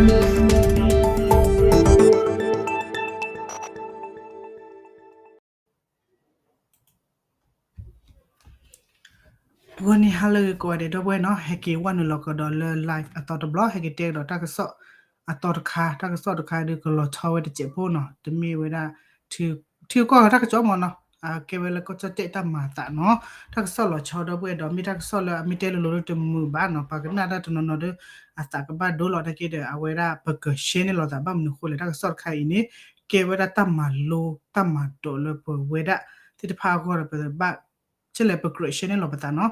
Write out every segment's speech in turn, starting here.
ဂီၤနံၤဟါလၢအဂ့ၤကိးဂၤဒဲး ဒီပုၢ်ဝဲၢ်နီၤ, ဟဲက့ၤဝဲနုာ်လီၤကဒီးလၢ live အသီတဘျီ, ဟဲက့ၤတဲကဒီးတၢ်ကစီၣ်အသီတခါ, တၢ်ကစီၣ်တခါဒုးကလီၤဆီဝဲတစဲးဖိနီၤ, တမ့ၢ်ဝဲဒၣ် ထံကီၢ်တၢ်ကစီၣ်မ့ၢ်နီၤ, ကဲဝဲလၢကီၢ်ကၠီၣ်တဲၣ်တၢ်မၤအသးနီၤ, တၢ်ကစီၣ်လီၤဆီ ဒီပုၢ်ဝဲၢ်, ဒီးမ့ၢ်တၢ်ကစီၣ်လၢအမ့ၢ်တဲလိၤလိၤလၢတမုာ်ဘၣ်နီၤ, ပှၤကနၣ်တၢ်တနီၤနီၤဒီး အသးကဘၣ်ဒိလီၤနာ်က့ဒီး အဝဲဒၣ်ပက share န့ၢ်လီၤသး, ဘၣ်မနုၤအဃိလဲၣ်, တၢ်ကစီၣ်တခါအံၤန့ၣ် ကဲဝဲဒၣ်တၢ်မၤလိတၢ်မၤဒိးလၢပဝဲဒၣ်သ့ၣ်တဖၣ်အဂီၢ်ဒီး ပဘၣ် ကလဲၣ် ပကြၢး share န့ၢ်လီၤပသးနီၤ.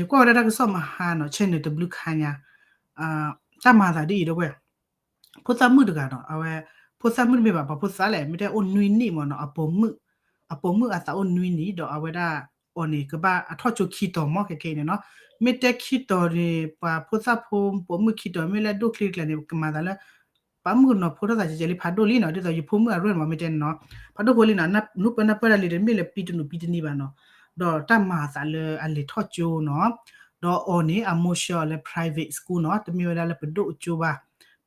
ယကွၢ်ဝဲဒၣ်တၢ်ကစီၣ်မဟါနီၤ, channel တဘျုးခါညါ, တၢ်မၤအသးဒ်အံၤ ဒီပုၢ်ဝဲၢ်, ဖိသၣ်မုၣ်တဂၤနီၤ, အဝဲ ဖိသၣ်မုၣ်တမ့ၢ်ဘၣ်, ပှၤဖိသၣ်လဲၣ်, မ့ၢ်တဲအိၣ်နွံနံၣ်မ့ၢ်နီၤ, အပိာ်မုၣ်, အပိာ်မုၣ်အသးအိၣ်နွံနံၣ်ဒီး အဝဲဒၣ်အီၤန့ၣ် ကဘၣ်အထီၣ်ကၠိခံတီၤမ့ၢ် ခဲကနံၣ်အံၤန့ၣ်နီၤ, မ့ၢ်တဲခံတီၤန့ၣ် ပှၤဖိသၣ်ဖိပိာ်မုၣ်ခံတီၤ မ့ၢ်လဲၤဒိၣ်ချ့တကျါန့ၣ် ကမၤသးလၢ ပှၤမုၣ်ကနီၤဖိထီၣ်သးကဲကဲလံ ဖးဒိၣ်လံနီၤ, ဒ်သိးယဖိမုၣ်အရွဲၣ်န့ၣ်မ့ၢ်တဲန့ၣ်နီၤ, ဖးဒိၣ်ဖိလံနီၤ, နၢ်ပၢၢ်နၢ်ပၢၢ်တၢ်လံဒီး မ့ၢ်လဲၤပံတနူးပံတနံၤဘၣ်နီၤ, ဒီးတၢ်မၤအသးလၢအလဲၤထီၣ်ကၠိနီၤ, ဒီးအီၤန့ၣ် အမိၢ်ဆှၢအီၤလၢ private school နီၤ, တမ့ၢ်ဝဲဒၣ်လၢပဒိၣ်ကၠိဘၣ်,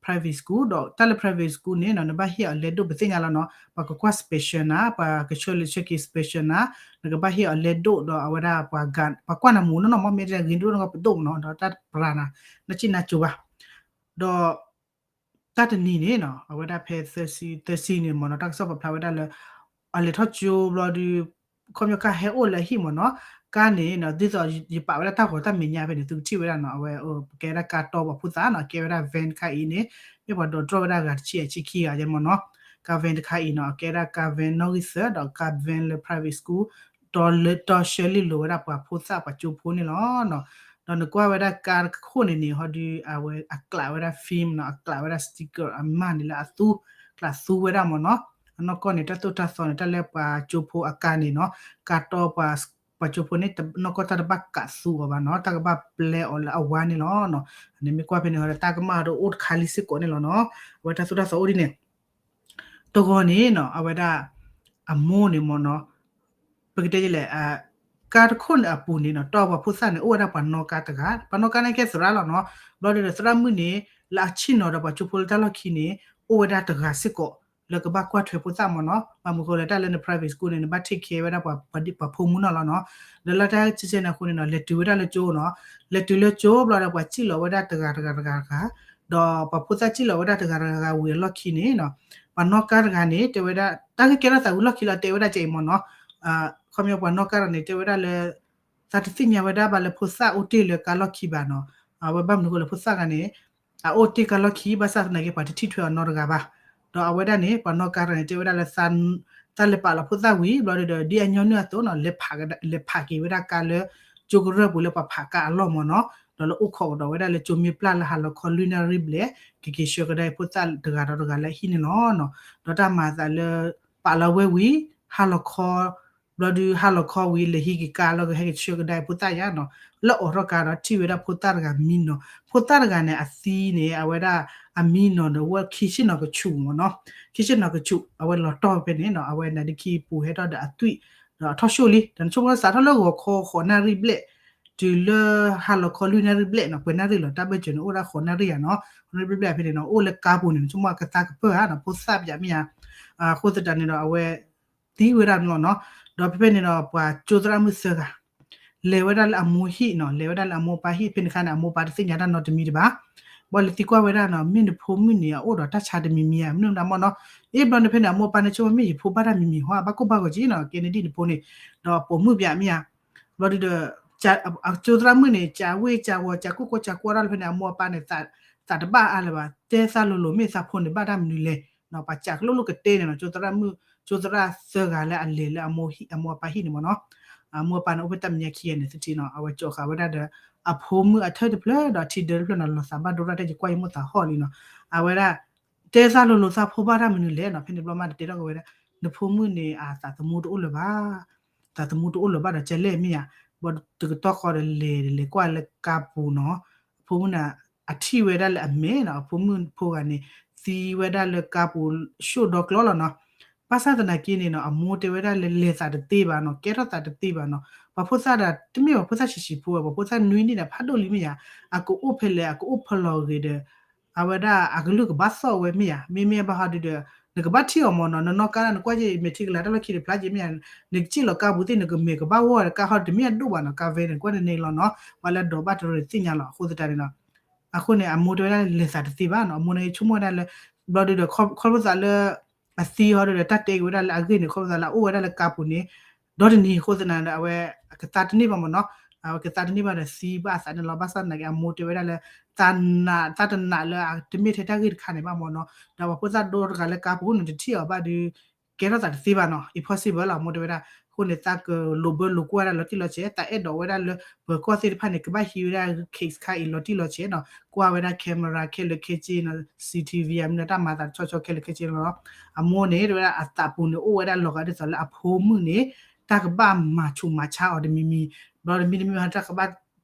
private school ဒီးတၢ်လၢ private school န့ၣ်နီၤ နဘၣ်ဟ့ၣ်အီၤလဲဒိၣ်ပသ့ၣ်ညါလီၤနီၤ, ပှၤကကွၢ် special နၤ, ပှၤကဆှၢလၢဆှၢက့ၤ special နၤ, နကဘၣ်ဟ့ၣ်အီၤလဲဒိၣ်ဒီးအဝဲဒၣ်ပှၤ ပှၤကွၢ်နၤမူနီၢ်နီၢ်မ့ၢ်မ့ၢ်တဂ့ၤဒိၣ်နီၢ်ကီၢ်ပဒိၣ်မ့ၢ်နီၤ, ဒီးတၢ်ပရၤနၤ, နက့ၢ်နါကၠိဘၣ်, ဒီး တၢ်တနံၤန့ၣ်နီၤ အဝဲဒၣ်ဖဲ Thursday န့ၣ်မ့ၢ်နီၤ တၢ်ကစီၣ်ပာ်ဖျါဝဲဒၣ်လၢ အလဲၤထီၣ်ကၠိဘျီဒီး ခီပညီကါဟဲအိၣ်လၢအဟံၣ်မ့ၢ်နီၤ, ကါန့ၣ်နီၤ ဒ်သိးယပာ်ဝဲဒၣ်တၢ်ဂီၤတၢ်မဲာ်ညါဖဲန့ၣ် သုကထံၣ်ဝဲဒၣ်နီၤ, အဝဲ ပကဲဝဲဒၣ်ကါတီပှၤဖိသၣ်နီၤ, ကဲဝဲဒၣ် van တခါအံၤန့ၣ် မ့ၢ်ပှၤဒိးတြီၢ်ဝဲဒၣ်ဂၤတဆံအဆံခံဂၤယဲမ့ၢ်နီၤ, ကါ van တခါအံၤနီၤ အကဲဒၣ်ကါ van နီၣ်ဂံၢ်သၢ ဒီးကါ van လၢ private school တီၤလၢတီၤဆှၢလံလိာ်ဝဲဒၣ်ပှၤဖိသၣ်ပှၤကၠိဖိန့ၣ်လီၤ. ဒီးနကွၢ်ဝဲဒၣ်ကါတခိၣ်န့ၣ်န့ၣ် ဟီဒုး အဝဲအကျးဝဲဒၣ် film နီၤ, အကျးဝဲဒၣ် sticker အမၤန့ၣ်လၢအသူ ကျးသူဝဲဒၣ်မ့ၢ်နီၤ, အနီၢ်ကီၢ်န့ၣ် တၢ်သိၣ်တၢ်သီန့ၣ် တၢ်လၢပှၤကၠိဖိအကါန့ၣ်နီၤ, ကါတီပှၤ ပှၤကၠိဖိန့ၣ် နီၢ်ကီၢ်တၢ်တဘၣ်ကးသူအီၤဘၣ်နီၤ, တၢ်ကဘၣ်ပျဲအီၤလၢအဝါန့ၣ်လီၤ. အန့ၣ်မ့ၢ်ကွၢ်ဖဲန့ၣ် တၢ်ကမၣ်ဒီးအိၣ်တခါလံစ့ၢ်ကီးန့ၣ်လီၤနီၤ, အဝဲတၢ်သိၣ်တၢ်သီအိၣ်ဒ်န့ၣ် တဂီၤန့ၣ်နီၤ အဝဲဒၣ် အမိၢ်န့ၣ်မ့ၢ်နီၤ, ပကတဲလဲၣ် ကါတခိၣ်န့ၣ်အပူၤန့ၣ်နီၤ တီပှၤဖိသၣ်န့ၣ် အိၣ်ဝဲဒၣ်ပှၤနီၣ်ကါတဂၤ, ပှၤနီၣ်ကါန့ၣ်ကဲသရၣ်လီၤနီၤ, ဘျီဒီးသရၣ်မုၣ်န့ၣ် လၢအဆ့ၣ်နီၤဒီးပှၤကၠိဖိလၢတၢ်လီၢ်ခံန့ၣ် အိၣ်ဝဲဒၣ်တဂၤစ့ၢ်ကီး လၢကဘၣ်ကွၢ်ထွဲဖိသၣ်မ့ၢ်နီၤ, ဘၣ်မနုၤဃိလဲၣ် တၢ်လၢန private school န့ၣ် နဘၣ် take care ဝဲဒၣ်ပှၤ ပှၤဖိမုၣ်နီၤလီၤနီၤ, ဒီးလၢတၢ်ဆဲးဆဲးန့ၣ်အဃိန့ၣ်နီၤ လဲၤတုၤဝဲဒၣ်လၢကၠိနီၤ, လဲၤတုၤလၢကၠိဘျီဒီးပှၤစံၣ်လီၤဝဲဒၣ်တဂၤတဂၤတဂၤတဂၤ ဒီးပှၤဖိသၣ်စံၣ်လီၤဝဲဒၣ်တဂၤတဂၤတဂၤဝံၤအလီၢ်ခံန့ၣ်နီၤ, ပှၤနီၣ်ကါတဂၤန့ၣ် တဲဝဲဒၣ် တၢ်ကကဲထီၣ်သးဝံၤလီၢ်ခံလီၤ တဲဝဲဒၣ်ကဲအံၤမ့ၢ်နီၤ, ခီပညီပှၤနီၣ်ကါတဂၤန့ၣ် တဲဝဲဒၣ်လၢ သးတသ့ၣ်ညါဝဲဒၣ်ဘၣ်လၢဖိသၣ်အိၣ်တ့ၢ်လၢကါလီၢ်ခံဘၣ်နီၤ, အဝဲဘၣ်မနုၤဃိလၢဖိသၣ်တဂၤန့ၣ် အအိၣ်တ့ၢ်ကါလီၢ်ခံ ဘၣ်ဆၣ်သနာ်က့ ပှၤတထံၣ်ထွဲအီၤနီတဂၤဘၣ်, ဒီးအဝဲဒၣ်န့ၣ် ပှၤနီၣ်ကါတဂၤန့ၣ် တဲဝဲဒၣ်လၢ သးလဲၤပာ်လီၤဖိသၣ်ဝံၤ ဘျီဒီး ဒ်အညီနုၢ်အသိးနီၤ လဲၤဖးကဒါ လဲၤဖးက့ၤဝဲဒၣ်ကါလၢ ကၠိကရၢၢ်ပူၤလၢပှၤဖးကါအလီၢ်မ့ၢ်နီၤ, ဒီးလၢအိၣ်ခိးကဒီးဝဲဒၣ်လၢကၠိမ့ၢ်ပျၢ်လၢဟါလီၤခီလွံၢ်နၣ်ရံၣ်ဘျဲၣ် ကက့ၤဆှၢကဒါအံၤဖိသၣ်တဂၤဒီးတဂၤလၢအဟံၣ်န့ၣ်လီၤ. ဒီးတၢ်မၤအသးလၢ ပာ်လီၤဝဲဝံၤ ဟါလီၤခီ ဘျီဒုးဟါလီၤခီဝံၤ လဲၤဟံးက့ၤကါလီၤ ကဟဲက့ၤဆှၢကဒါအံၤဖိသၣ်ယါနီၤ, လၢအိးထီၣ်ကါဒီးထံၣ်ဝဲဒၣ်ဖိသၣ်တဂၤမံနီၤ, ဖိသၣ်တဂၤန့ၣ် အသံန့ၣ် အဝဲဒၣ် အမံနီၤဒီးဝဲခံဆ့ၣ်နီၤကဆူၣ်မ့ၢ်နီၤ, ခံဆ့ၣ်နီၤကဆူၣ် အဝဲလီၤတီၢ်ဖဲန့ၣ်နီၤ, အဝဲနါဒ့ခံပူၤဟဲထီၣ်ဒီးအသွံၣ် ဒီးအထီၣ်ၡိၣ်လံ, ဒီးနဆိကမိၣ်စးထီၣ်လၢဂီၤခီဃိးနၣ်ရံၣ်ဘျဲၣ် တုၤလၢဟါလီၤခီလွံၢ်နၣ်ရံၣ်ဘျဲၣ်နီၤ, ပှဲၤနၣ်ရံၣ်လီၤ တၢ်ဘၢၣ်စၢၤန့ၣ် အိၣ်ဒၣ်ဃိးနၣ်ရံၣ်ယါနီၤ, ဃိးနၣ်ရံၣ်ဘျဲၣ်ဘျဲၣ်ဖဲန့ၣ်နီၤ အိၣ်လၢကါပူၤန့ၣ် နဆိကမိၣ်ကသါကပၢၢ်ဧါနီၤ, ဖိသၣ်ပယါမ့ၢ်ယါ, အဃိသတးန့ၣ်ဒီး အဝဲ သံဝဲဒၣ်န့ၣ်လီၤနီၤ, ဒီးဖဲဖဲန့ၣ်ဒီး ပှၤကၠိသရၣ်မုၣ်သၢဂၤ လဲၤဝဲဒၣ်လၢအမိၢ်ဟံၣ်နီၤ, လဲၤဝဲဒၣ်လၢအမိၢ်အပၢ်ဟံၣ် ဖဲန့ၣ်အခါန့ၣ် အမိၢ်အပၢ်တသ့ၣ်ညါတၢ်နီတမံၤတဘၣ်, ဘၣ်လဲၤသံကွၢ်ဝဲဒၣ်နီၤ မ့ၢ်နဖိမုၣ်န့ၣ် အအိၣ်ဒီးတၢ်ဆါတမံၤမံၤဧါ မနုၤမတၤမ့ၢ်နီၤ, အ့ ဘျီန့ၣ်ဖဲန့ၣ် အမိၢ်အပၢ်န့ၣ် ဆိကမိၣ်မ့ၢ်ယဖိဘၣ်တၢ်မံၤမံၤဟီ ဘၣ်ကိၢ်ဘၣ်ဂီၤက့နီၤ ကဲန့ၣ်ဒ်နဖိန့ၣ်, ဒီးပိာ်မုၣ်ပယါမ့ၢ်ယါ, ဘျီဒုးဒီး ကၠိသရၣ်မုၣ်န့ၣ် ကးဝ့ၢ်ကးဝီၤ ကးကိၢ်ကိၢ်ကးကွီၢ်တၢ်လၢဖဲန့ၣ် အမိၢ်အပၢ်န့ၣ် သးတဘၣ်အါလၢၤဘၣ်, တဲသးလိၤလိၤ မ့ၢ်သးဖိန့ၣ်ဘၣ်တၢ်မနုၤလဲၣ်နီၤ, ပှၤကးကလိၣ်လိၣ်ကတဲန့ၣ်နီၤ, ကၠိသရၣ်မုၣ် ကၠိသရၣ်သၢဂၤလၢအလဲၤလၢအမိၢ်ဟံၣ် အမိၢ်အပၢ်ဟံၣ်န့ၣ်မ့ၢ်နီၤ, အမိၢ်အပၢ်န့ၣ် အိၣ်ဖဲတၢ်မဲာ်ညါခံဂၤန့ၣ်သထံၣ်နီၤ, အဝဲကၠီဃာ်ဝဲဒၣ်ဒီး အဖိမုၣ်အထၢၣ်တဖျၢၣ်ဒီးထံဒၢတဖျၢၣ်နီၤ, လီၤသးဘၣ်ဒိရၣ်တဲ ယကွၢ်ယမိၢ်သးဟီၣ်လံနီၤ, အဝဲဒၣ် တဲသးလိၤလိၤသးဖိဘၣ်တၢ်မနုၤလဲၣ်နီၤ, ဖဲန့ၣ်ဘျီမးတတဲထီၣ်က့ၤဝဲဒၣ် နဖိမုၣ်န့ၣ် အသးသမူတအိၣ်လၢၤဘၣ် သးသမူတအိၣ်လၢၤဘၣ်ဒီး ကဲလဲၣ်မ့ၢ်ယါ, ဘၣ်တကတီၢ်ဃီဒီးလဲၤလဲၤကွၢ်လၢကါပူၤနီၤ, အဖိမုၣ်န့ၣ် အထံၣ်ဝဲဒၣ်လၢအမဲာ်နီၤ, အဖိမုၣ်ဖိဂၤန့ၣ် သံဝဲဒၣ်လၢကါပူၤ ဆှိၣ်ဒီကျီလီၤနီၤ, ဘၣ်ဆၣ်သနာ်က့န့ၣ်နီၤ အမိၢ်တဲဝဲဒၣ်လၢလဲၤသးတသ့ဘၣ်နီၤ, ကဲထီၣ်သးတသ့ဘၣ်နီၤ, ပှၤဖိသၣ်ဒီး တမ့ၢ်ပှၤဖိသၣ်ဆံးဆံးဖိဝဲ ပှၤဖိသၣ်နွံနံၣ်န့ၣ် ဖးဒိၣ်လံမ့ၢ်ယါ, အကအိၣ်ဖဲလဲၣ် အကအိၣ်ဖဲလီၤဂ့ၤဒီး အဝဲဒၣ်အကလုၢ်ကဘၣ်သီၣ်ဝဲမ့ၢ်ဧါ, မ့မ့ၢ်ဘၣ်ဟီဒုဒီး နကဘၣ်ထံၣ်အီၤမ့ၢ်နီၤ, နနီၢ်ကါဒၣ်နကွၢ်က့ၤ မဲာ်ထံကလၤတၢ်လီၢ်ခံတဖျါက့ၤမ့ၢ်ဧါ, နကစံၣ်လီၤကါပူၤသ့ၣ် နကမဲာ်ကဘၣ်ဝီၢ်ဒီး ကါဟီတမ့ၢ်အဒိၣ်ဘၣ်နီၤ, ကါဝဲန့ၣ်ကွၢ်န့ၣ်န့ၣ်လီၤနီၤ, ပှၤလၢအဒိးဘၣ်တရၢသ့ၣ်ညါလီၤ အဃိသတးန့ၣ်နီၤ, အဃိန့ၣ် အမိၢ်တဲဝဲဒၣ်လဲၤသးတသ့ဘၣ်နီၤ, အမိၢ်န့ၣ်ဆိကမိၣ်ဝဲဒၣ်လၢ ဘျီဒုဒီး ခီဖျိသးလၢ အသံဟီဒုဒီး တၢ်တဲက့ၤဝဲဒၣ်လၢအဂ့ၢ်န့ၣ် ခီဖျိသးလၢအအိၣ်ဝဲဒၣ်လၢကါပူၤန့ၣ် ဒီတနံၤအဃိသတးန့ၣ်ဒီး အဝဲကသါတန့ၢ်ဘၣ်မ့ၢ်နီၤ, အဝဲကသါတန့ၢ်ဘၣ်ဒီးသံဘၣ်အသးန့ၣ်လီၤ, ဘၣ်ဆၣ်သနာ်က့ အမိၢ်တဲဝဲဒၣ်လၢ သးနာ်သးတနာ်လၢအတမ့ၢ်ထဲတၢ်ဂ့ၢ်တခါန့ၣ်ဘၣ်မ့ၢ်နီၤ, ဒီးပှၤဖိသၣ်ဒိတဂၤလၢကါပူၤန့ၣ် တထံၣ်အီၤဘၣ်ဒီး ကဲထီၣ်သးတသ့ဘၣ်နီၤ, impossible လီၤ အမိၢ်တဲဝဲဒၣ်, အဃိန့ၣ် သးကလိာ်ဘၢလိာ်ကွၢ်ဝဲဒၣ်လီၤတံၢ်လီၤဆဲး, သးအဲၣ်ဒိးဝဲဒၣ်လၢ ပၢၤကီၢ်သ့ၣ်တဖၣ်န့ၣ် ကဘၣ်ဟံးဝဲဒၣ် case ခါအံၤလီၤတံၢ်လီၤဆဲးနီၤ, ကွၢ်ဝဲဒၣ် camera ခဲလၢာ်ခဲဆ့နီၤ, C T V အမနုၤတၢ်မၤသးတဆီဆီခဲလၢာ်ခဲဆ့လီၤ, အမိၢ်န့ၣ် တဲဝဲဒၣ်အသးပူၤန့ၣ် အိၣ်ဝဲဒၣ်လီၤဂာ်ဒ်သိးလၢအဖိမုၣ်န့ၣ် တၢ်ကဘၣ်မၤဆူးမၤဆါအီၤတမံၤမံၤ, ဘျီတမံၤတမံၤ တၢ်ကဘၣ်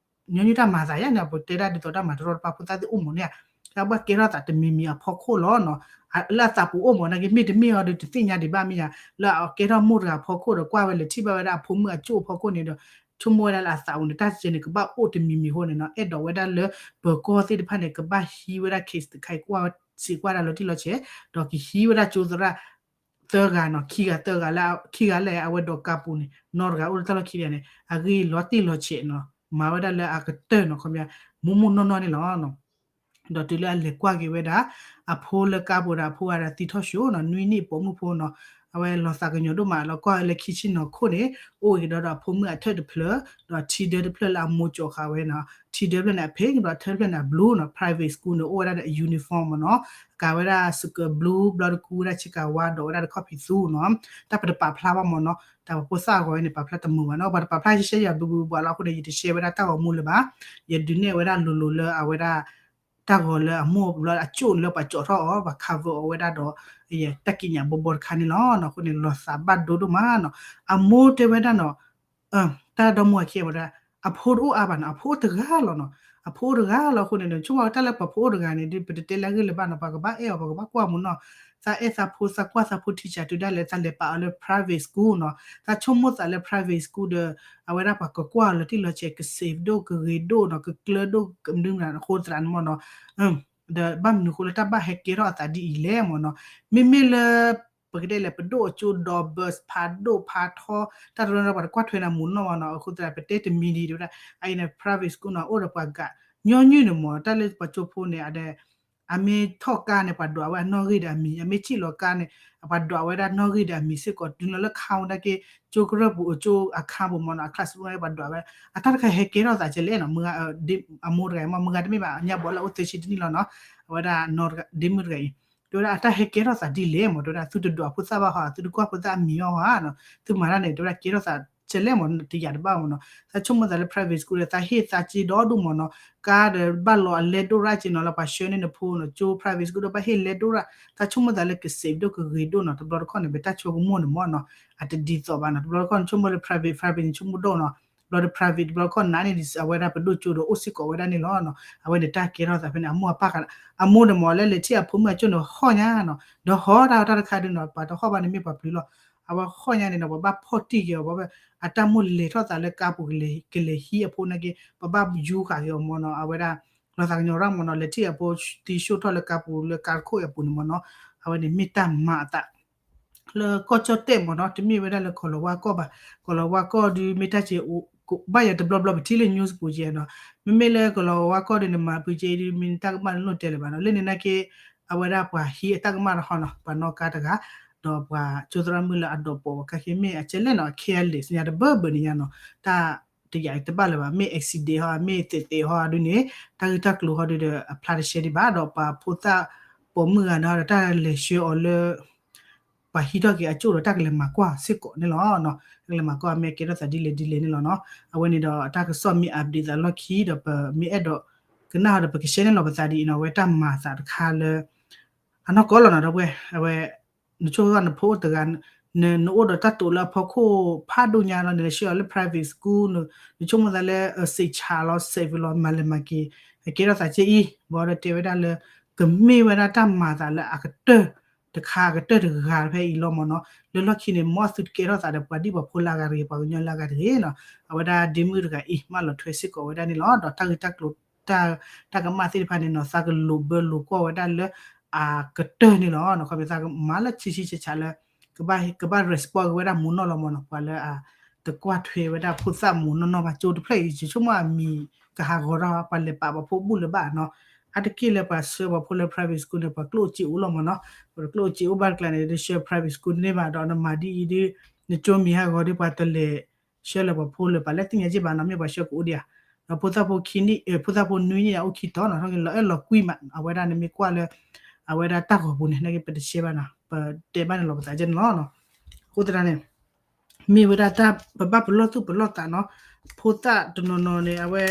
ညီနုၢ်တၢ်မၤသးယါန့ၣ် ပတဲဒၣ်ဒ်သိးတၢ်မၤတရီတပါ ဖိသၣ်သ့ၣ်အိၣ်မ့ၢ်န့ၣ်, တၢ်ဘၣ်ကဲထီၣ်သးတမံၤမံၤအဖီခိၣ်လီၤနီၤ, လၢအသးပူၤအိၣ်မ့ၢ်န့ၣ်က့ မ့ၢ်တမ့ၢ်အီၤဒီးတသ့ၣ်ညါဒံးဘၣ်မ့ၢ်ယါ, လၢအကဲထီၣ်မိၢ်တဂၤအဖီခိၣ်ဒီး ကွၢ်ဝဲလဲၤထံၣ်ဘၣ်ဝဲဒၣ်အဖိမုၣ်အကၠိၣ်အဖီခိၣ်န့ၣ်ဒီး ဆိကမိၣ်ဝဲဒၣ်လၢအသးပူၤန့ၣ် တၢ်စဲန့ၣ် ကဘၣ်အိၣ်တမံၤမံၤအဃိန့ၣ်နီၤ, အဲၣ်ဒိးဝဲဒၣ်လၢ ပၢၤကီၢ်သ့ၣ်တဖၣ်န့ၣ် ကဘၣ်ဟံးဝဲဒၣ် case တခါအံၤ ကွၢ်စံးကွၢ်ဒၣ်လီၤတံၢ်လီၤဆဲး, ဒီးကဟံးဝဲဒၣ်ကၠိသရၣ် သၢဂၤနီၤ, ခံဂၤသၢဂၤလၢ ခံဂၤလၢအဝဲဒိးကါပူၤန့ၣ် နီတဂၤအိၣ်လၢတၢ်လီၢ်ခံဒၣ်န့ၣ် အဂ့ၢ်လီၤတံၢ်လီၤဆဲးနီၤ, မၤဝဲဒၣ်လၢအကတၢၢ်နီၤ, ခီပညီ မိၢ်မိၢ်နီၢ်နီၢ်န့ၣ်လီၤ. ဒီးတုၤလၢအလဲၤကွၢ်က့ၤဝဲဒၣ် အဖိလၢကါပူၤဒီး အဖိဂၤဒီးသံထီၣ်ၡိနီၤ, နွံနံၣ်ပိာ်မုၣ်ဖိနီၤ, အဝဲလီၤသးကညီၤဒိၣ်မး လီၤကွၢ်လၢခံဆ့ၣ်နီၤခိၣ်န့ၣ် အိၣ်က့ၤဒီးဒီးအဖိမုၣ်အထၢၣ်တဖျၢၣ် ဒီးထံဒၢတဖျၢၣ်လၢအမိၢ်ကၠီၤဃာ်ဝဲနီၤ, ထံဒၢဖျၢၣ်န့ၣ်အ pink ဒီးထၢၣ်တဖျၢၣ်န့ၣ်အ blue နီၤ, private school န့ၣ် အိၣ်ဝဲဒၣ်ဒီးအ uniform မ့ၢ်နီၤ, ကၤဝဲဒၣ် skirt blue ဘျီတကူဝဲဒၣ်ဆ့ကၤဝါ ဒီးဝဲဒၣ်ဒီးခီၣ်ဖံးသူနီၤ, တၢ်ပတပာ်ဖျါဘၣ်မ့ၢ်နီၤ, တၢ်ပဖိသၣ်အဂီၢ်န့ၣ် ပာ်ဖျါတမုာ်ဘၣ်နီၤ, ပှၤတပာ်ဖျါရှဲရှဲယၤဘျုးဘျုးဘှၣ်လီၤ, အဃိန့ၣ် ယတရှဲဝဲဒၣ်တၢ်ဂီၤမူလၢၤဘၣ်, ယဒုးနဲၣ်ဝဲဒၣ်လိၤလိၤလၢအဝဲဒၣ် တၢ်ဂီၤလၢအမိၢ်ဘျီအကၠိၣ်လၢပှၤကၠီထီၣ်အီၤ ပှၤ cover အီၤဝဲဒၣ်ဒီး တၢ်ကံးညာ်ဘီဘီတခါန့ၣ်လီၤ, အဃိန့ၣ် လီၤသးဘၣ်ဒိဒိၣ်မးနီၤ, အမိၢ်တဲဝဲဒၣ်နီၤ တၢ်ဒီမါဝၤခံဝဲဒၣ် အဖိတအိၣ်အါဘၣ်နီၤ, အဖိအိၣ်တဂၤလီၤနီၤ, အဖိအိၣ်တဂၤလီၤအဃိန့ၣ် ဆိကမိၣ်တၢ်လၢပှၤဖိအိၣ်တဂၤန့ၣ် ဒ်ပတတဲလၢအဂ့ၢ်လၢၤဘၣ်နီၤ, ပှၤကဘၣ်အဲၣ်အီၤ ပှၤကဘၣ်ကွၢ်မ့ၢ်နီၤ, သးအဲၣ်သးဖိ သးကွၢ်သးဖိ teacher တုၤဒၣ်လဲာ် သးလဲၤပာ်အီၤလၢ private school နီၤ, သးဆိကမိၣ်သးလၢ private school ဒီး အဝဲဒၣ်ပှၤကကွၢ်အီၤလီၤတံၢ်လီၤဆဲး က safe ဒိၣ် ကဂ့ၤဒိၣ်နီၤ, ကကျၢၤဒိၣ် ကမနုၤမနုၤအဃိသတးန့ၣ်မ့ၢ်နီၤ, ဒီးဘၣ်မနုၤအဃိလၢတၢ်ဘၣ်ဟဲကဲထီၣ်အသးဒ်အံၤလဲၣ်မ့ၢ်နီၤ, မ့မ့ၢ်လၢ ပကတဲလဲၣ် ပဒိၣ်အကၠိဒီး bus ဖးဒိၣ်ဖးထီ တၢ်တရၢပှၤတကွၢ်ထွဲနၤမူနီၢ်ဘၣ်နီၤ, အဃိသတး ပတဲတမံၤဒံး တဲဝဲဒၣ် အအံၤန့ၣ် private school နီၤ အိၣ်ဒီးပှၤဂၤ ညီနုၢ်န့ၣ်မ့ၢ် တၢ်လၢပှၤကၠိဖိန့ၣ် အဒဲ အမ့ၢ်ထီၣ်ကါန့ၣ် ပှၤဒွးဝဲအနီၣ်ဂံၢ်ဒီးအမံၤ, အမ့ၢ်စံၣ်လီၤကါန့ၣ် ပှၤဒွးဝဲဒၣ်နီၣ်ဂံၢ်ဒီးအမံၤစ့ၢ်ကီး, တုၤလီၤလၢခါဝဲဒၣ်က့ ကၠိကရၢၢ်ပူၤ အကၠိအခါပူၤမ့ၢ်နီၤ, အ classroom ပှၤဒွးဝဲ, အတၢ်တခါဟဲကဲထီၣ်သးကဲလဲၣ်နီၤ, မုၢ်ဂၤ အမိၢ်တဂၤမ့ၢ် မုၢ်ဂၤတမ့ၢ်ဘၣ် ညါဘီလၢအအိၣ်သၢဆံတနံၣ်လီၤနီၤ, အဝဲဒၣ် ဒ့မုၣ်တဂၤအံၤ တဲဝဲဒၣ်အတၢ်ဟဲကဲထီၣ်သးဒ်လဲၣ်မ့ၢ် တဲဝဲဒၣ် သုတဒွးဖိသၣ်ဘၣ်ဟီ သုတကွၢ်ဖိသၣ်အမံၤဘၣ်ဟီဧါနီၤ, သုမၤတၢ်န့ၣ် တဲဝဲဒၣ်ကဲထီၣ်သးကဲလဲၣ်မ့ၢ် တယာ်တဘၣ်မ့ၢ်နီၤ, သးဆိကမိၣ်သးလၢ private school ဒီး သးဟ့ၣ်သးစ့ဒီဒိၣ်မ့ၢ်နီၤ, ကါဒီးဘၣ်လီၤအလဲဒိၣ်ရၣ်က့နီၤ လၢပှၤဆှၢန့ၢ်နဖိနီၤ, ကၠိ private school ဒီးဘၣ်ဟ့ၣ်လဲဒိၣ်ရၣ်, သးဆိကမိၣ်သးလၢက safe ဒိၣ်ကဂ့ၤဒိၣ်နီၤ, တဘျီတခီၣ်န့ၣ် ပတၢ်ဆိကမိၣ်န့ၣ်မ့ၢ်နီၤ, အတဒ်သိးဘၣ်နီၤ, တဘျီတခီၣ်န့ၣ် ဆိကမိၣ်လၢ private private န့ၣ် ဆိကမိၣ်ဒိၣ်နီၤ, ဘျီဒီး private တဘျီတခီၣ်နၤန့ၣ် အဝဲဒၣ်ပဒိၣ်ကၠိဒီးအိၣ်စ့ၢ်ကီးဝဲဒၣ်န့ၣ်လီၤနီၤ, အဝဲန့ၣ်တၢ်ကဲထီၣ်သးဖဲန့ၣ် အမိၢ်အပၢ် အမိၢ်န့ၣ်မ့ၢ်လၢလဲၤထံၣ်အဖိမုၣ်အကၠိၣ်န့ၣ် ဟီၣ်ညါနီၤ, ဒီးဟီၣ်တၢ်တၢ်တခါဒုနီၤ ပှၤတဟီၣ်ဘၣ်န့ၣ်မ့ၢ်ပှၤပျုၤလီၤ, အဝဲဟီၣ်ညါန့ၣ်နီၤ ပှၤဘၣ်ဖီၣ်တံၢ်က့ၤအီၤ ဘၣ်ဝဲ အတၢ်မိၣ်လဲၤထီၣ်သးလၢကါပူၤ ကလဲၤဟံးအဖိန့ၣ်က့ ပှၤဘၣ်ယူဃာ်က့ၤအီၤမ့ၢ်နီၤ, အဝဲဒၣ် လီၤသးကညီၤရၣ်မ့ၢ်နီၤ လဲၤထံၣ်အဖိသံၣ်ဆှိၣ်ထီၣ်လၢကါပူၤလၢကါတခိၣ်အပူၤန့ၣ်မ့ၢ်နီၤ, အဝဲန့ၣ်မ့ၢ်တၢ်မၤအသး လၢကီၢ်ကၠီၣ်တဲၣ်မ့ၢ်နီၤ, တမ့ၢ်ဝဲဒၣ်လၢကီၢ်လီၤဝါကီၢ်ဘၣ်, ကီၢ်လီၤဝါကီၢ်ဒုးမ့ၢ်တၢ်စ့ ဘၣ်ယၤတဘျီဘျီပထံၣ်လၢ news ပူၤကဲနီၤ, မ့မ့ၢ်လၢကီၢ်လီၤဝါကီၢ်ဒုးန့ၣ် မၤပူၤကဲအံၤဒုး မ့ၢ်တၢ်ကမၣ်လၢလိၣ်တဲလၢၤဘၣ်နီၤ, လၢန့ၣ်နာ်က့ အဝဲဒၣ်ပှၤဟံးအတၢ်ကမၣ်တဟီနီၤ, ပှၤနီၣ်ကါတဂၤ ဒီးပှၤကၠိသရၣ်မုၣ်လၢအဒိးပိာ်ဝဲကါဃ့မ့ၢ်အကဲလဲၣ်နီၤ, careless ညါတဘၢဘၢန့ၣ်ညါနီၤ, တၢ်တယာ်တဘၣ်လၢၤဘၣ်, မ့ၢ် accident ဟီ မ့ၢ်သ့းသ့းဟီဒုးန့ၣ် တၢ်ဂ့ၢ်တၢ်ကျိၤဟီဒုးဒီး အဖျါတရှဲဒံးဘၣ်, ဒီးပှၤဖိသၣ်ပိာ်မုၣ်ဂၤန့ၣ်ဒီး တၢ်လဲၤဆှၢအီၤလၢ ပှၤဟံးထီၣ်က့ၤအကၠိၣ်ဒီး တၢ်ကလဲၤမၤကွၢ်စ့ၢ်ကီးန့ၣ်လီၤ. တၢ်ကလဲၤမၤကွၢ်မ့ၢ်ကဲထီၣ်သးဒ်လဲၣ်ဒ်လဲၣ်န့ၣ်လီၤနီၤ. အဝဲန့ၣ်ဒီး တၢ်ကစီၣ်မ့ၢ် update သးလီၢ်ခံဒီး ပမ့ၢ်အဲၣ်ဒိးကနၣ်ဟီဒီး ပကshareန့ၢ်လီၤပသးဒ်အံၤနီၤ, အဝဲတၢ်မၤသးတခါလၢ အနီၢ်ကီၢ်လီၤနီၤ ဒီပုၢ်ဝဲၢ်, အဝဲ နဆိကမိၣ်နဖိအိၣ်တဂၤ နအိၣ်ဒီးတၢ်တိာ်လၢအဖီခိၣ်ဖးဒိၣ်ညါလီၤ, နလဲၤဆှၢအီၤလၢ private school နဆိကမိၣ်သးလၢ အ safe လီၤ safe လီၤ မၤလဲၤမၤက့ၤ အကဲထီၣ်သးကဲအံၤ, ဘၣ်ဒီးတဲဝဲဒၣ်လၢ ကမ့ၢ်ဝဲဒၣ်တၢ်မၤသးလၢအကတၢၢ်တခါ အကတၢၢ်တဂၤဖဲအံၤလီၤမ့ၢ်နီၤ. လၢလီၢ်ခံန့ၣ် မ်သုတကဲထီၣ်သးဒီးပှၤဒံၣ်ပှၤဖိလၢအဂၤတဂ့ၤ, ပှၤကညီလၢအဂၤတဂ့ၤနီၤ. အဝဲဒၣ်ဒ့မုၣ်တဂၤအံၤ မၢလီၤထွဲစ့ၢ်ကီးဝဲဒၣ်န့ၣ်လီၤ. ဒီးတၢ်ဂ့ၢ်တၢ်ကျိၤ တၢ်ကမၣ်သ့ၣ်တဖၣ်န့ၣ်နီၤ သးကလိာ်ဘၢလိာ်ကွီၢ်ဝဲဒၣ်လၢ အကတၢၢ်န့ၣ်လီၤနီၤ. ခီဖျိသးကမၤလၢဆံးဆံးဆးဆးလၢ ကဘၣ် ကဘၣ် respond က့ၤဝဲဒၣ်မိၢ်နီၢ်လီၤမၢ်နီၤ. ပှၤလၢအတကွၢ်ထွဲဝဲဒၣ်ဖိသၣ်မိၢ်နီၢ်နီၢ်ဘၣ် ကၠိတဖျၢၣ်အံၤ ယဆိကမိၣ်အမံၤကဟးဂီၤထီၣ် ပှၤလဲၤပာ်ပှၤဖိဘူၣ်လၢၤဘၣ်နီၤ. အါတက့ၢ်လၢပှၤဆှၢပှၤဖိလၢ private school န့ၣ် ပှၤကျိၣ်စ့အိၣ်လီၤမၢ်နီၤ. ပှၤကျိၣ်စ့အိၣ်ဘၣ်တကျါန့ၣ် တဆှၢ private school န့ၢ်ဘၣ်ဒီး နမၤဒ်အံၤဒ် နကၠိမံၤဟးဂီၤဒ် ပှၤတလဲၤဆှၢလၢပှၤဖိလၢၤ ပှၤလၢသ့ၣ်ညါက့ဘၣ်နီၤ မ့ၢ်ပှၤဆှၢကအိၣ်ဒံးဧါ. ဒီးဖိသၣ်ဖိခံနံၣ် ဖိသၣ်ဖိနွံနံၣ်န့ၣ် အအိၣ်ခံတီၤနီၤ လီၤအဲၣ်လီၤကွံမး အဝဲဒၣ်န့ၣ်မ့ၢ်ကွၢ်လၢ အဝဲဒၣ်တၢ်ဂီၤပူၤန့ၣ် နာ်က့ပတရှဲဘၣ်နီၤ ပတဲဘၣ်န့ၣ်လီၤပသးကဲန့ၣ်လီၤ. အဃိသတးန့ၣ် မ့ၢ်ဝဲဒၣ်တၢ်ပဘၣ်ပလီၢ်သူၣ်ပလီၢ်သးနီၤ. ဖိသၣ်တနီၤနီၤန့ၣ် အဝဲ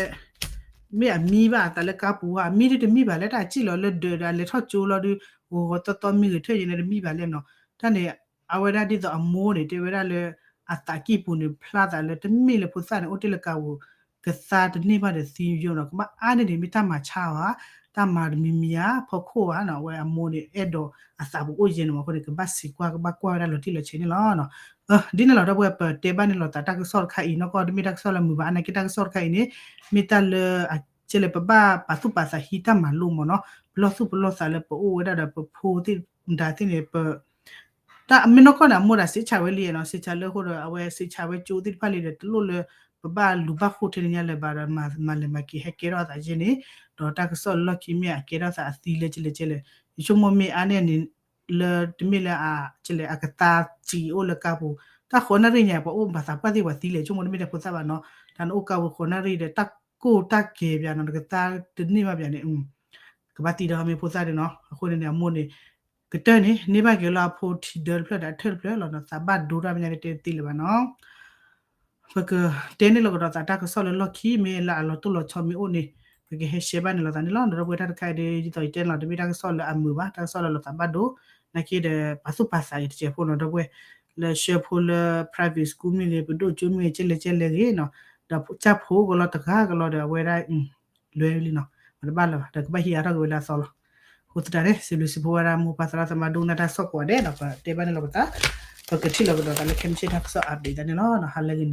မ့ၢ်အမံဘၣ်အသးလၢကါပူၤဧါ အမံဒ်တမံဘၣ်လၢတၢ်စံၣ်လီၤလၢဒၢးဒီး အလဲၤထီၣ်ကၠိလီၤဒုး ဂီၤဂီၤတီတီမံဂ့ၤထၢၣ်ယဲန့ၣ်တမံဘၣ်လဲၣ်နီၤ. တၢ်န့ၣ် အဝဲဒၣ်ဒ်သိးအမိၢ်န့ၣ် တဲဝဲဒၣ်လၢ အသးကံၢ်ပူၤန့ၣ် ဖျါသးလၢတမ့ၢ်လၢဖိသၣ်န့ၣ် အိၣ်တ့ၢ်လၢကါပူၤ ကသါတန့ၢ်ဘၣ်ဒီးသံယိနီၤ ကဘၣ်အါန့ၢ်န့ၣ် မ့ၢ်တၢ်မၤဆါဧါ တၢ်မၤတမံၤမံၤဧါ ဖီခိၣ်ဧါနီၤ အဝဲအမိၢ်န့ၣ် အဲၣ်ဒိးအသးပူၤအိၣ်ယဲန့ၣ်မး အဃိန့ၣ် ကဘၣ်စံးကွၢ် ကဘၣ်ကွၢ်ဝဲဒၣ်လီၤတံၢ်လီၤဆဲးန့ၣ်လီၤ. ဒ်န့ၣ်လီၤ ဒီပုၢ်ဝဲၢ် ပတဲဘၣ်န့ၣ်လီၤသးတၢ်ကစီၣ်တခါအံၤနီၢ်ကီၢ် တမ့ၢ်တၢ်ကစီၣ်လၢမုာ်ဘၣ် အနာ်က့တၢ်ကစီၣ်တခါအံၤန့ၣ် မ့ၢ်တၢ်လၢ ကဲလဲၣ် ပဘၣ်ပာ်သူၣ်ပာ်သးဟံးတၢ်မၤလိမးနီၤ ပလီၢ်သူၣ်ပလီၢ်သးလၢပအိၣ်ဝဲဒၣ်ဒီးပဖိသ့ၣ် မတၤသ့ၣ်န့ၣ် ပ တၢ်မ့ၢ်နီၢ်ကီၢ်န့ၣ် အမိၢ်ဒၣ်စံးဆၢဝဲလံနီၤ စံးဆၢလၢအဃိဒီး အဝဲစံးဆၢဝဲကၠိသ့ၣ်တဖၣ်လံဒီး တလိၣ်လၢ ပဘၣ်လူၤဘၣ်ဃိထဲန့ၣ်ညါလၢၤဘၣ်ဒီး မၤလဲၤမၤက့ၤဟဲကဲထီၣ်အသးယဲန့ၣ် ဒီးတၢ်ကစီၣ်လၢလီၢ်ခံမ့ၢ်အကဲထီၣ်သးအသံလၢကဲလဲၣ်ကဲလဲၣ် ယဆိကမိၣ်မ့ၢ်အါန့ၢ်န့ၣ် လၢတမ့ၢ်လၢအ ကဲလဲၣ် အကသါစံးအိၣ်လၢကါပူၤ တၢ်ဃိးနၣ်ရံၣ်ညါ ပှၤအိၣ်ဘၣ်သးပှၢ်သ့ၣ်ပှၤသံလဲၣ် ယဆိကမိၣ်တမ့ၢ်တၢ်ဖိသၣ်ဘၣ်နီၤ တၢ်နအိၣ်ကါပူၤဃိးနၣ်ရံၣ်ဒီး တၢ်ကိၢ်တၢ်ကဲၤပၠးနီၤ နကသါတန့ၢ်ဘၣ်ပၠးန့ၣ် ကဘၣ်သံဒီးမ့ၢ်ဖိသၣ်ဒၣ်နီၤ အဃိန့ၣ်န့ၣ် အမိၢ်န့ၣ် ကတၢၢ်န့ၣ် န့ၢ်ဘၣ်က့ၤလၢအဖိထံဒၢတဖျၢၣ်ဒီးအထၢၣ်တဖျၢၣ်လီၤနီၤ သးဘၣ်ဒိတၢ်မ့ၢ်ညါကတဲတသ့လၢၤဘၣ်နီၤ ပကတဲန့ၢ်လီၤကဒီးသးတၢ်ကစီၣ်လၢလီၢ်ခံ မ့ၢ်လၢအလီၤတိၢ်လီၤဆီမ့ၢ်အိၣ်န့ၣ် ပကဟဲရှဲဘၣ်န့ၢ်လီၤသးန့ၣ်လီၤ ဒီပုၢ်ဝဲၢ်တၢ်တခါအံၤဒီး ဒ်သိးယတဲန့ၣ်လီၤ တမ့ၢ်တၢ်ကစီၣ်လၢအမုာ်ဘၣ် တၢ်ကစီၣ်လၢလီၤသးဘၣ်ဒိ နာ်က့ဒီး ပာ်သူၣ်ပာ်သးအံၤတစဲးဖိနီၤ ဒီပုၢ်ဝဲၢ် လၢဆှၢဖိလၢ private school မ့ၢ်ဂ့ၤ ပဒိၣ်ကၠိမ့ၢ်ဂ့ၤ ကဲလဲၣ်ကဲလဲၣ်ဂ့ၤနီၤ ဒီးကၢ်ဖိကလီၤတဂၤကလီၤဒီးအဝဲဒၣ် လွဲလံနီၤ ပတဘၣ်လၢၤဘၣ် ဒီးကဘၣ်ဟံးအါထီၣ်က့ၤဝဲလၢအသီလီၤ အဃိသတးန့ၣ် စံးဘျုးစံးဖှိၣ်ဝဲဒၣ်မိၢ်ပၢ်သရၣ်သမါဒိကနၣ်တၢ်ကစီၣ်ကိးဂၤဒဲးဒီး ပတဲဘၣ်န့ၢ်လီၤပသး ပကထံၣ်လီၤကဒီးသးလၢခဲမုၢ်ဆ့ၣ်တၢ်ကစီၣ် update သးန့ၣ်လီၤ ဟါလၢဂ့ၤန့ၣ်